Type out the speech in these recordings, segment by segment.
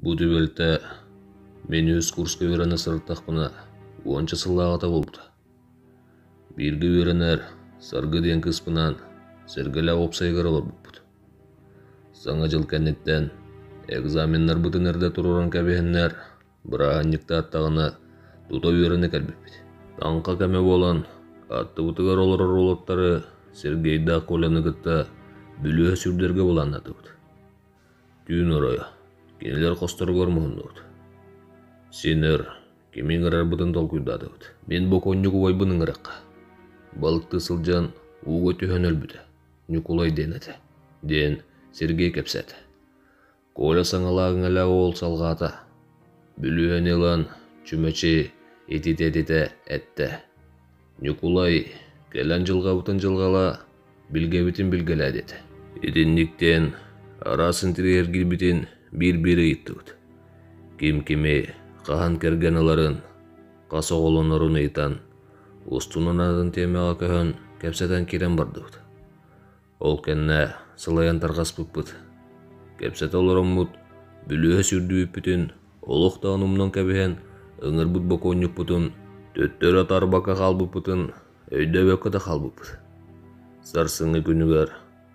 Бу түбэлтэ мин үһүс курска үөрэнэ сырыттахпына уонча сыллааҕыта буолбута. Бииргэ үөрэнэр Саргы диэн кыыспынаан Сэргэлээх уопсайыгар олорбуппут. Саҥа дьыл кэнниттэн экзаменнарбытын эрдэ туруоран кэбиһэннэр, бырааһынньыктааттаҕына тута үөрэнэ кэлбиппит. Таҥха кэмэ буолан, аттыбытыгар олорор уолаттары Сергейдаах Коляны кытта бүлүүһэ сүүрдэргэ былааннаатыбыт. Түүн оройо, кинилэр хосторугар муһуннубут. Син өр кими ыҥырарбытын толкуйдаатыбыт. Мин бокуонньук убайбын ыҥырыахха. Балыктыы сылдьан ууга түһэн өлбүтэ. Ньукулай диэн этэ, диэн Сергей кэпсээтэ. Коля саҥалаах-иҥэлээх уол салҕаата. Бүлүүһэни ылан чүмэчи ититэ-ититэ эттэ. Ньукулай, кэлэн дьылҕабытын дьылҕалаа, билгэбитин билгэлээ диэтэ. Итинниктэн араас интириэһиргиирбитин биир-биир ыйыттыбыт. Ким кими, хаһан кэргэн ыларын, хас оҕолонорун ыйытан, устунан атын тиэмэҕэ көһөн кэпсэтэн киирэн бардыбыт. Ол кэннэ сылайан тарҕаспыппыт. Кэпсэтэ олороммут, бүлүүһэ сүүрдүбүппүтүн олох даҕаны умнан кэбиһэн, ыҥырбыт бокуонньукпутун төттөрү атаарбакка хаалбыппытын өйдөөбөккө да хаалбыппыт. Сарсыҥҥы күнүгэр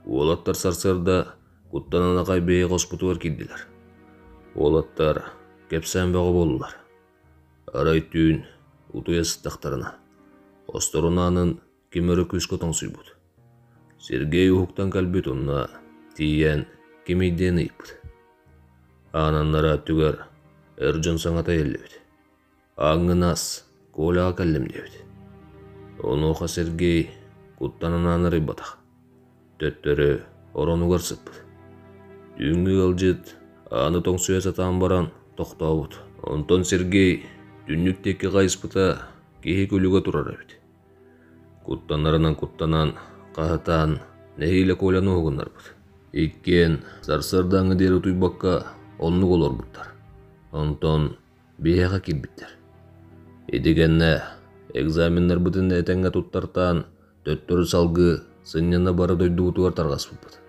уолаттар сарсыарда куттанан аҕай биһиги хоспутугар киирдилэр. Уолаттар кэпсээн бөҕө буоллулар. Арай түүн утуйа сыттахтарына, хосторун аанын ким эрэ күүскэ тоҥсуйбут. Сергей уһуктан кэлбит уонна тиийэн кимий диэн ыйыппыт. Аан аннараа өттүгэр эр дьон саҥата иһиллибит. Ааҥҥын ас, Коляҕа кэллим диэбит. Онуоха Сергей куттанан аан арыйбатах. Төттөрү оронугар сыппыт. Түүҥҥү ыалдьыт ааны тоҥсуйа сатаан баран тохтообут. Онтон Сергей түннүк диэки хайыспыта киһи күлүгэ турар эбит. Куттанарынан куттанан, хаһытаан, нэһиилэ Коляны уһугуннарбыт. Иккиэн сарсыардааҥҥы диэри утуйбакка оннук олорбуттар. Онтон биһиэхэ киирбиттэр. Ити кэннэ экзаменнарбытын этэҥҥэ туттартаан, төттөрү салгыы сынньана бары дойдубутугар тарҕаспыппыт.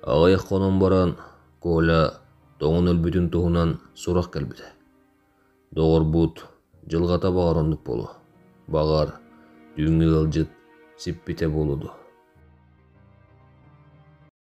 Аҕыйах хонон баран Коля тоҥон өлбүтүн туһунан сурах кэлбитэ. Доҕорбут дьылҕата баҕар оннук буолуо, баҕар, түүҥҥү ыалдьыт сиппитэ буолуо дуо.